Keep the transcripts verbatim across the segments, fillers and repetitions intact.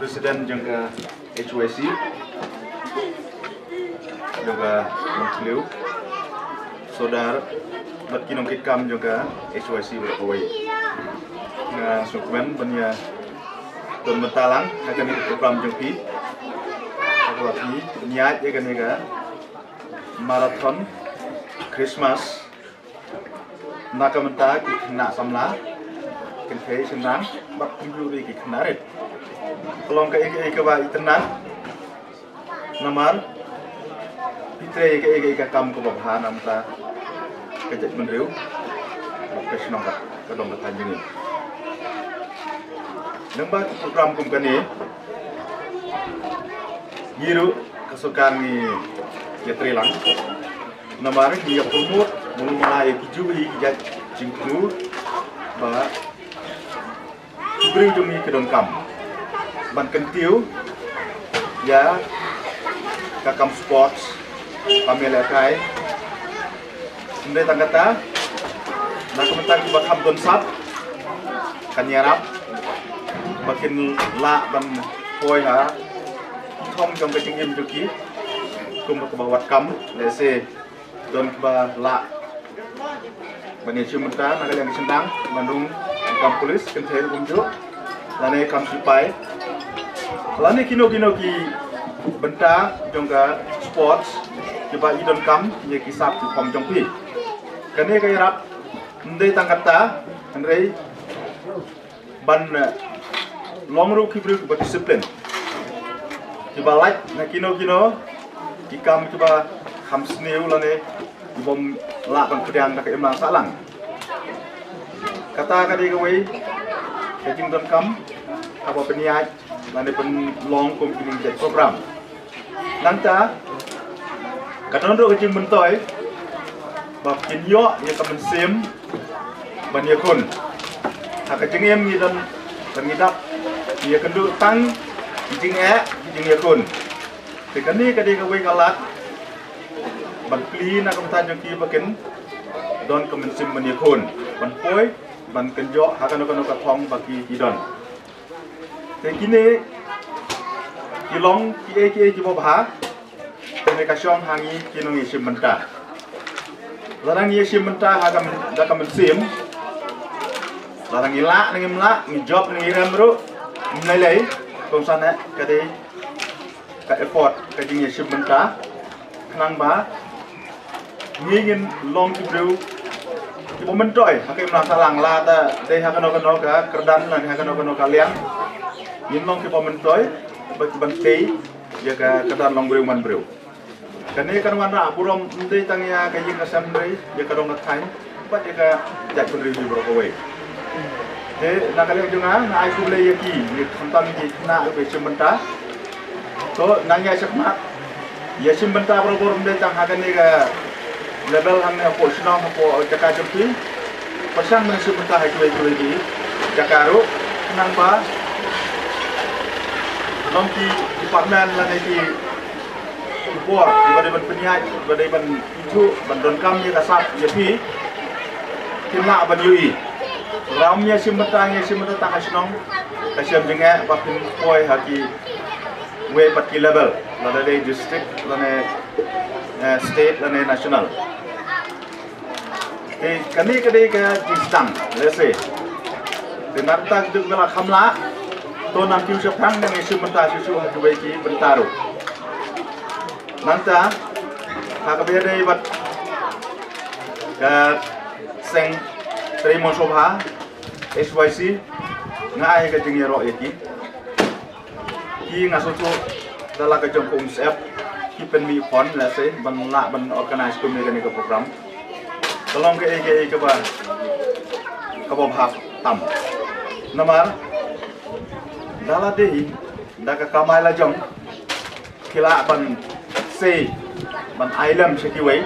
President jong ka H Y C, jong ka Nongthliew Sordar, bad ki nongkitkam jong ka H Y C baroh kawei. Nga sngewkmen ban ïa don bynta lang ha kane ka program jong phi, ha kaba phi pynïaid ïa kane ka marathon Christmas na ka bynta ki khynnah samla, kynthei shynrang bad kumjuh ruh ki khynnah rit. Ka long kaei kaei kaba itynnad, namar phi trei kaei kaei ka kam kaba bha na ka bynta ka jaitbynriew bad ka shnong, ka dong ka thaiñ jong ngi. Lyngba ki program kum kane, ngi ruh ka sorkar ngi ïatrei lang, namar ngi ïa promote, mano mano ïa ki ju, ïa ki jait jingkyrkhu ba ki briew jong ngi ki donkam ban kyntiew ïa ka kam sports, kam ïalehkai. Ym dei tang kata, na ka bynta kiba kham don sap, kan ïarap ba kin lah ban poi ha ki thong jong ka jingim jong ki, kumba kaba wad kam, lehse don kiba lah ban ïashim bynta na ka liang ka shynrang, ban rung kam police, kynthei ruh kumjuh, lane kam sipai, lane kino kino ki bynta jong ka sports kiba i donkam ïa ki sap ki thong jong phi. Kane ka ïarap ym dei tang kata, hynrei ban, eh, long ruh ki briew kiba discipline, kiba lait na kino kino ki kam kiba kham sniew lane kibym lah ban pdiang da ka imlang sahlang. Kata ka dei kawei ka jingdonkam kaba pynïaid lane pynlong kum kine ki jait program. Nangta ka don ruh ka jingmyntoi ba kin ïoh ïa ka mynsiem ban ïakhun. Ha ka jingim ngi don, ba ngi dap ïakynduh tang ki jingeh, ki jingïakhun. Te kane ka dei kawei ka lad ban plie na ka bynta jong ki ba kin don ka mynsiem ban ïakhun, ban poi ban kynjoh ha kano kano ka thong ba ki, ki don. Te kine ki long kiei kiei kiba bha. Te kane ka shong ha ngi ki nongïashim bynta. Lada ngi ïashim bynta ha ka myn-, da ka mynsiem, lada ngi lah ne ngim lah, ngi jop ne ngi rem ruh, ym lei lei, kongsan eh ka dei ka effort, ka jingïashim bynta, khnang ba ngi ngin long ki briew kiba myntoi ha ka imlang sahlang, lada dei ha kano kano ka kyrdan lane ha kano kano ka liang, ngin long kiba myntoi ba ki ban tei ïa ka kyrdan long briew man briew. Kane kan wanrah burom ym dei tang ïa ka ïing ka sem, hynrei ïa ka dong ka thaiñ bad ïa ka jaitbynriew hi baroh kawei. Te na ka liang jong nga, nga ai khublei ïa ki, ïa khamtam ki khynnah ruh ba shim bynta. To nang ïa shakmat, ïa shim bynta barabor, ym dei tang ha kane ka level hangne hapoh shnong, hapoh jaka jong phi. Pyrshang ban shim bynta ha kiwei kiwei ki jaka ruh, khnang ba long ki department lane ki bor kiba dei ban pynïaid, kiba dei ban ithuh, ban donkam ïa ka sap ïa phi, kin lah ban ïohi. Lada ym ïashim bynta, ïashim bynta tang ha shnong, ka shem jingeh ba kin poi ha kiwei pat ki level, lada dei district lane, eh, state lane national. Te kane ka dei ka jingsdang, lehse. Te nangta jong ka la kham lah, to nang kiew shaphrang, nang ïashim bynta shuh shuh ha kiwei ki bynta ruh. Nangta ha kaba ïadei bad ka seng trei mon sngewbha, H Y C, nga ai ka jingïaroh ïa ki. Ki, nga sngewthuh da la ka jong ka Umsyep ki pynmih fund, lehse ban lah ban organize kum ïa kane ka program. Ka long kaei kaei kaba, kaba bha tam. Namar da la dei da ka kamai la jong, ki lah ban sei, ban ai lem sha kiwei,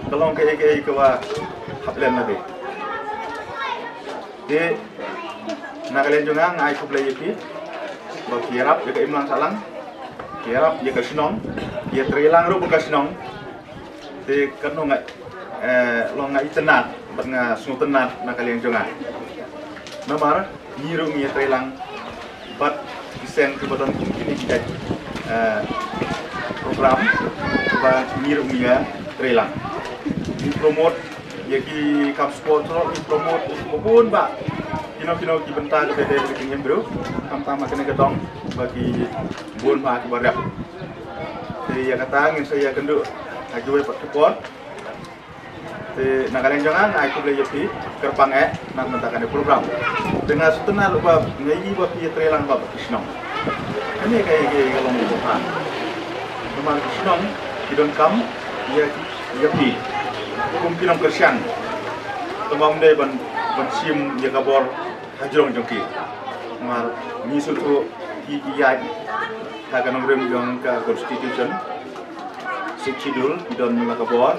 ka long kaei kaei kaba hap lem lade. Te na ka liang jong nga, nga ai khublei ïa phi ba phi ïarap ïa ka imlang sahlang, phi ïarap ïa ka shnong, ïatreilang ruh bad ka shnong. Te kano nga, eh, long nga itynnad bad nga sngewtynnad na ka liang jong nga. Namar ngi ruh ngi ïatreilang bad ki Teng kiba don kine ki jait, eh, program ba ngi ruh ngi ïa trei lang. Ngi promote ïa ki kam sport ruh, ngi promote ïa ki bun bah kino kino ki bynta kiba dei ki jingim briew. Khamtam ha kane ka dong ba ki bun bah kiba rep. Te ïa kata ngin sa ïa kynduh ha kiwei pat ki por. Te na ka liang jong nga ai khublei ïa phi kyrpang eh na ka bynta kane program. Te nga sngewtynnat ruh ba nga ïohi ba phi ïa trei lang bad ki shnong. Kane ka ïa ka long ba pha. Namar ki shnong ki donkam ïa ïa phi kum ki nongkyrshan. Te ym dei ban ban shim ïa ka bor hajrong jong ki. Namar ngi sngewthuh ki ki ïaid ha ka nongrim jong ka constitution. Sixth Schedule ki don la ka bor.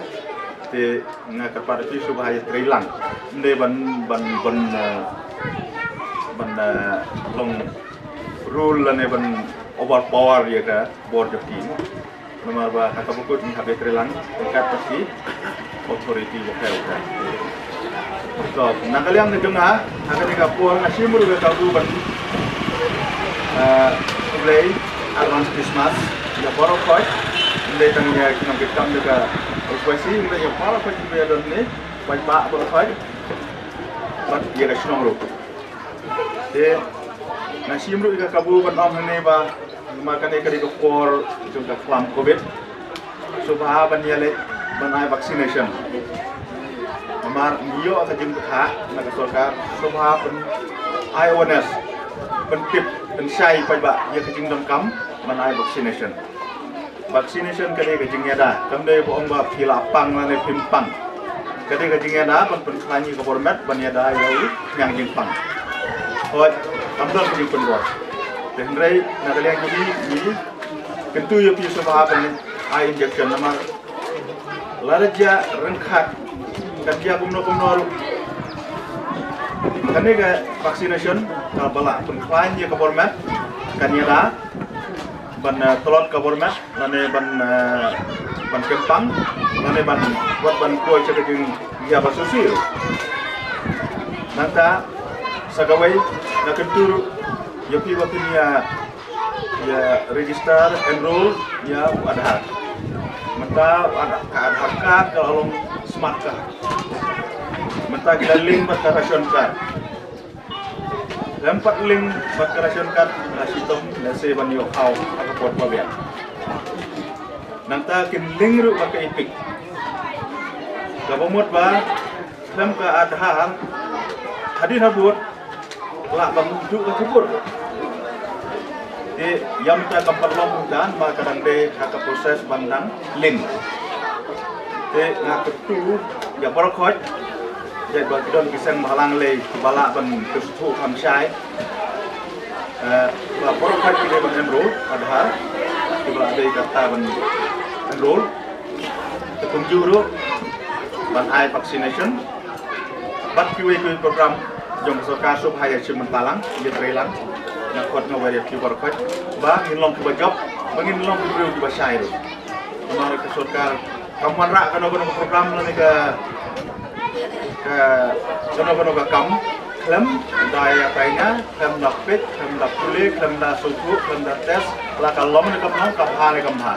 Te nga kyrpad ïa phi sngewbha ïa trei lang. Ym dei ban ban ban eh, ban eh, long rule lane ban overpower ïa ka bor jong ki. Namar ba ha kaba kut ngi hap ïa trei lang ryngkat bad ki authority ba khaw ka. To na ka liang ka jong nga ha kane ka por nga shim ruh ka kabu ban, eh, khublei advance Christmas ïa baroh khoit. Ym dei tang ïa ki nongkitkam jong ka S Y C, ym dei ïa baroh khoit kiba ïa don ne paidbah baroh khoit bad ïa ka shnong ruh. Te nga shim ruh ïa ka kabu ban ong hangne ba namar kane ka dei ka por jong ka khlam covid. Sngewbha ban ïaleh ban ai vaccination. Namar ngi ïoh ka jingpyrkhat na ka sorkar, sngewbha ban ai awareness, ban tip, ban shai paidbah ïa ka jingdonkam ban ai vaccination. Vaccination ka dei ka jingïada, kam dei ba ong ba phi la pang lane phim pang. Ka dei ka jingïada ban pynkhlaiñ ïa ka bor met ban ïada ïa u khñiang jingpang. Hooid, kam don ka jingpynbor. Te hynrei na ka liang jong ngi, ngi kyntu ïa phi sngewbha ban ai injection namar lada jia ryngkat kan jia kumno kumno ruh. Kane ka vaccination kaba la pynkhlaiñ ïa ka bor met kan ïada ban, eh, tlot ka bor met lane ban, eh, ban kyrpang lane ban wat ban kloi sha ka jingïa ba shisha. Nangta sa kawei nga kyntu ruh ïa phi ba phin ïa ïa register, enroll ïa u Aadhaar. Mynta u Aadhaar, ka Aadhaar card ka la long smart card. Mynta ki la link bad ka ration card. Lem pat link bad ka ration card la shitom lehse ban ïoh khaw ha ka por ba biang. Nangta kin link ruh bad ka EPIC. Kaba mut ba khlem ka Aadhaar hadien habud lah ban duh ka khubor. Te ïa mynta kam pat long kumta namar ka dang dei ha ka process ban dang link. Te nga kyntu ïa baroh khoit, ïa ba ki don ki seng bhalang lei ba lah ban kyrshu kham shai. Eh, ba baroh khoit ki dei ban enroll Aadhaar, ki ba lah dei kata ban enroll. Te kumjuh ruh ban ai vaccination. Bad kiwei kiwei program jong ka sorkar sngewbha ïa shim bynta lang, ïa trei lang. Nga khot nga wer ïa ki baroh khoit ba ngin long kiba jop, ba ngin long ki briew kiba shai ruh. Namar ka sorkar kam wanrah kano kano ka program lane ka, ka kano kano ka kam khlem da ïa pynïa, khlem da peit, khlem da pule, khlem da sngewthuh, khlem da test la ka long ne kam long, ka bha ne kam bha.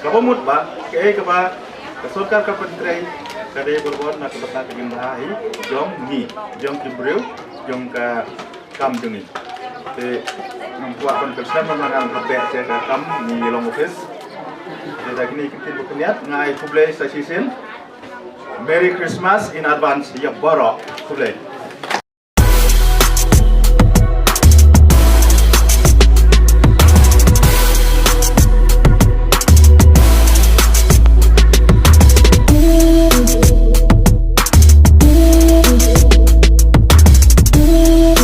Kaba mut ba kaei kaba ka sorkar ka pyntrei ka dei bor bor na ka bynta ka jingbha hi jong ngi, jong ki briew, jong ka kam jong ngi. Te ngam kwah ban kyrshan namar ngam hap beh sha ka kam, ngi long office. Te da kine ki ktien ba khyndiat nga ai khublei sa shisien. Merry Christmas in advance ïa baroh. Khublei.